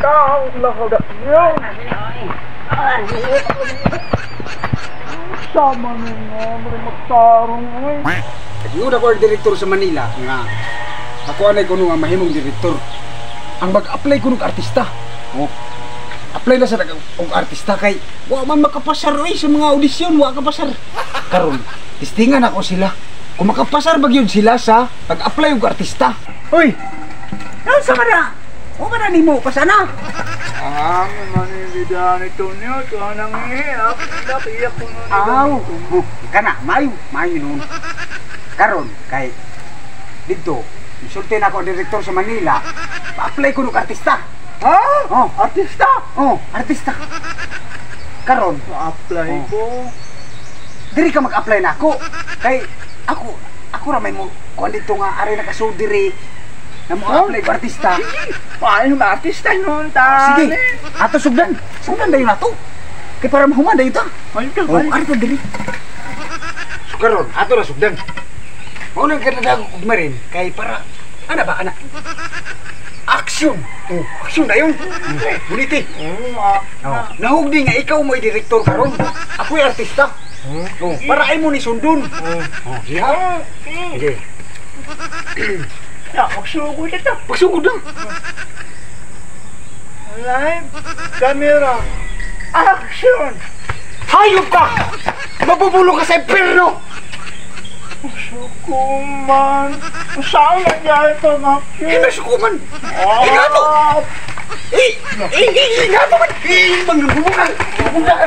Tao lang ko da. Sama ninyo, mga magtarong oy. Nag-iuna ko ang direktor sa Manila nga ako anay kuno nga mahimong direktor. Ang mag-apply kuno og artista. Oh. Apply na sa og artista kay wa man makapasar oy sa mga audisyon, wa kapasar. Karon, testingan ako sila. Kung makapasar ba gyud sila sa pag-apply og artista. Hoy. Naunsa man na? O man na nimo pasana? Ah, manibida nito niyo, ito nang iyak, iyak ko nun. Aw, oh, kana mayo, mayo nun. Karon kay didto, misulti na ako ang direktor sa Manila. Pa-apply ko og artista. Ha? Oh, Artista? oh, artista. Karon, Ma-apply Oh. ko. Diri ka mag-apply na ako. Kay ako ra may mo kuan dito nga ari nakasud diri na mo apply ko artista. Paano ba artista nun, ta? Sige, ato sugdan. Sugdan dayon nato. Kay para mahuman dayon ta. Ay, ka, Oh, ari ta diri. So karon, ato ra sugdan. Mao nang kadadago og marin kay para ana ba ana? Action. Oh, action dayon. Buniti. Oh, Oh, nahugdi nga ikaw mo'y direktor karon. Ako'y artista. Oh, para ay mo ni sundon. Oh, siya. Sige. Ya, magsugod ito. Pagsugod na. Live, camera, action! Hayop ka! Mabubulong ka sa impyerno! Sukuman. Saan na niya ito, action? Hindi sukuman! Ingato! Eh! Eh! Eh! Ingato man! Eh! Mangbubukal! Bubukal!